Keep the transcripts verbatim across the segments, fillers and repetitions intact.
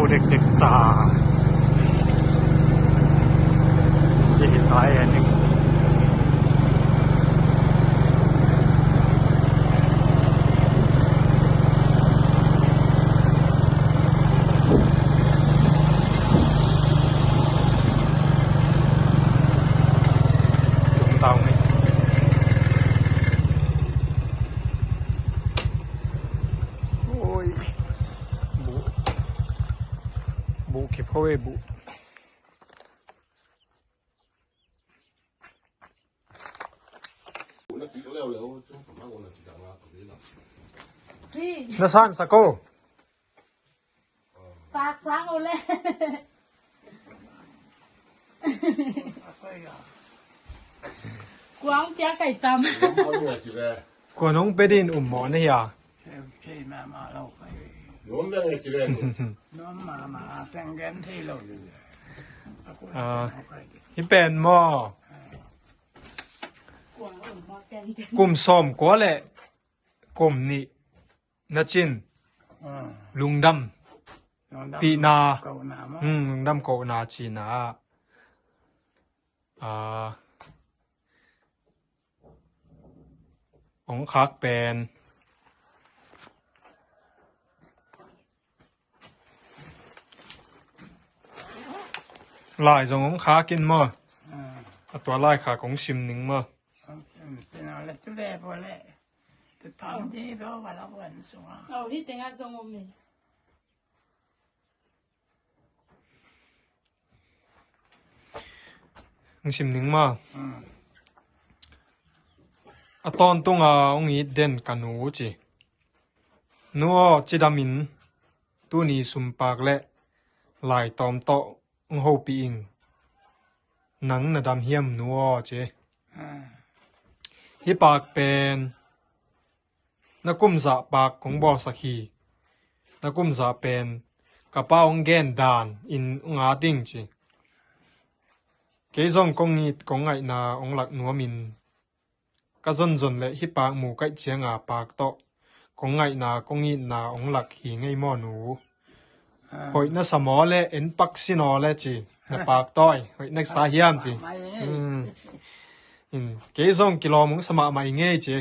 Dekdek ta. Hih hi ta e ning. Tung tau ni. Oi. Buh. Buh kip ho e buh. Na san sa ko. Pak sang o le. Kuang pia kai tam. Kua nong pe din um mo na hia. Ah, hi pen mo. Kum sawm kua le kum nih na cin. Lungdam. Pihna. Hmm, lungdam kohna cina. Ah, ong khak pen. Lai zong ong khak in maw. A tua lai khak ong sim ning maw. Hong sim ning maw. A tawntunga hong it den ka nu ci. Nu aw, cidamin tuni sumpak le laitawm tawh hong hopih ing. Nang na dam hiam nu aw ci. Hih pak pen na kumzah pak kong bawlsak hi. Na kumzah pen ka pa hong gen dan in hong at ing ci. Kei zong kong it kong ngaihna hong lak nuamin ka zonzon le hih pak mu kaih cianga pak tawh kong ngaihna kong itna hong lak hi ngei maw nu. Hoih na sa maw le en pak sin aw le ci. Na pak tawi hoih na sa hiam ci. Kei zong kilawm hong sa mahmah i ngei ci.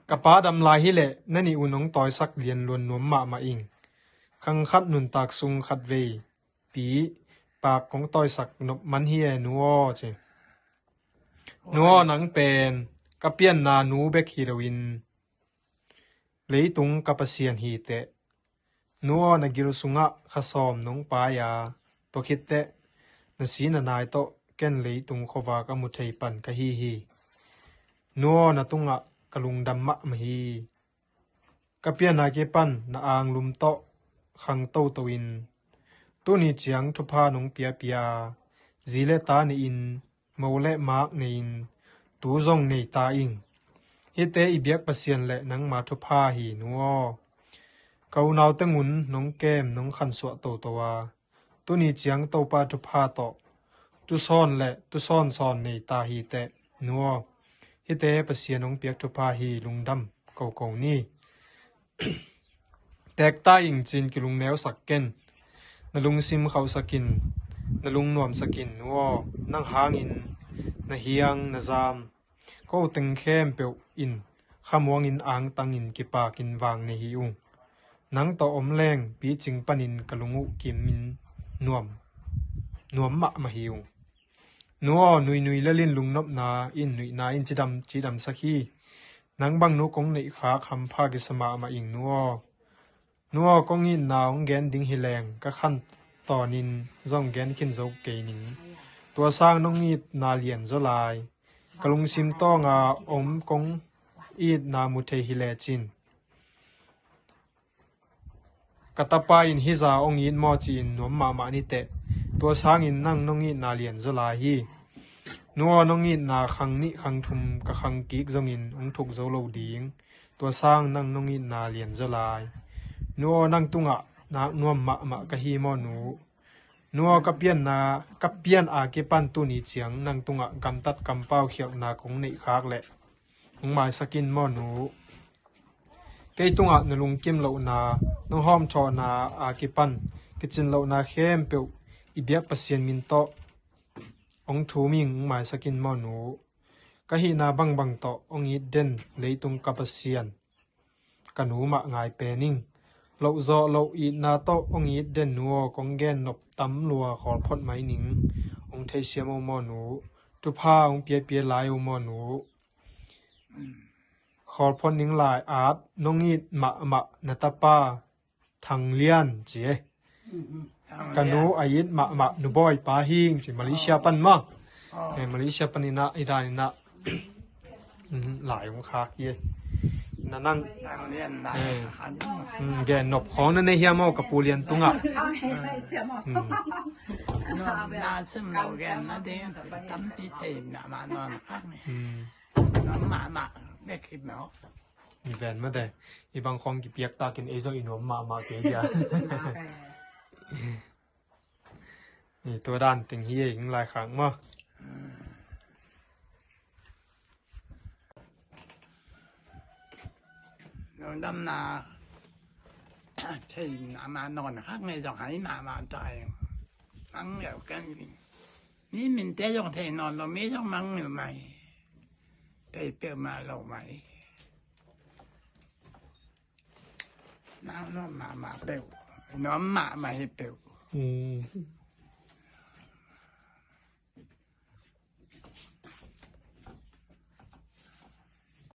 Ka pa dam lai hileh na nih un hong tawisak lianluan nuam mahmah ing. Khang khat nuntak sung khat vei pi pak kong tawisak nop man hi e nu aw ci. Nu aw, nang pen ka pianna nu bek hi loin leitung ka Pasian hi teh. Nu aw, na gil sungah kha sawm nong pai a, tua khit teh na si na nai tawh ken leitung khuavak a mu thei pan ka hi hi. Nu aw, na tungah ka lungdam mahmah hi. Ka pianna kipan na anglum tawh khang toto in tuni ciang thupha nong piapia, zi le ta nei-in mo le mak nei-in tu zong nei ta ing. Hihte i biak Pasian le nangma thupha hi nu aw. Ka unau teng un nong kem nong khansuah toto a, tuni ciang Topa thupha tawh tusawn le tusawn sawn nei ta hi teh nu aw. Hihte Pasian hong piak thupha hi, lungdam koko ni. Teek ta ing ci-in kilungneusak ken. Na lungsim khauhsak in, na lungnuamsak in nu aw. Nang hangin na hiang na zam ko teng khempeuh in khamuangin angtangin kipakin vang nei hi ung. Nang tawh om leng picing panin ka lung uh kimin nuam, nuam mahmah hi ung. Nu aw, nuinui lelin lungnopna in nuihna in cidam cidamsak hi. Nang bang nu kong neih khak hampha kisa mahmah ing nu aw. Nu aw, kong itna hong gen ding hi leng ka khan tawnin zong gen khin zo kei ning. Tua sang nong itna lian zaw lai. Ka lungsim tawnga om kong itna mu thei hi lecin ka tapa in hih za hong it maw ci-in nuam mahmah ni teh. Tua sangin nang nong itna lian zaw lai hi. Nu aw, nong itna khang nih khang thum ka khang kik zongin hong thuk zo lo ding. Tua sang nang nong itna lian zaw lai. Nu aw, nang tungah nak nuam mahmah ka hi maw nu. Nu aw, ka pianna, ka pian a kipan tuni ciang nang tungah gamtat kampau khialhna kong neih khak leh hong maisak in maw nu. Kei tungah na lungkim lohna, nong hawmthawhna a kipan kicin lohna khempeuh i biak Pasian min tawh hong thum ing, hong maisak in maw nu. Ka hihna bangbang tawh hong it den leitung ka Pasian, ka nu mah ngai pen ing. Lohzawh loh itna tawh hong it den nu aw, kong gen nop tam lua khawl phot mai ning. Hong theisiam o maw nu. Thupha hong piapia lai o maw nu. Khawl phot ning lai at nong it mahmah na tapa Thang Lian ci e. Ka nu a it mahmah nu Bawipa hing ci, Malaysia pan maw. Eh, Malaysia pan inah i dan inah lai hong khak hi e. Na nang gen nop khawng na nei hiam aw ka Pu Lian tungah? Na sim lo gen na ding tampi thei na ma non khak ni. Mahmah bek hi maw. Ven mate, i bang khawng kipiak takin ei zong i nuam mahmah kei dia. Tua dan teng hi ei, hing lai khak maw. Lungdamna thei na ma non khak ngei zong hai mahmah tai. Mang leu kan mi minte zong thei non lo, mi zong mang leu mai. Thei peuhmah lo mai. Nang nuam mahmah peuh, nuam mahmah hi peuh.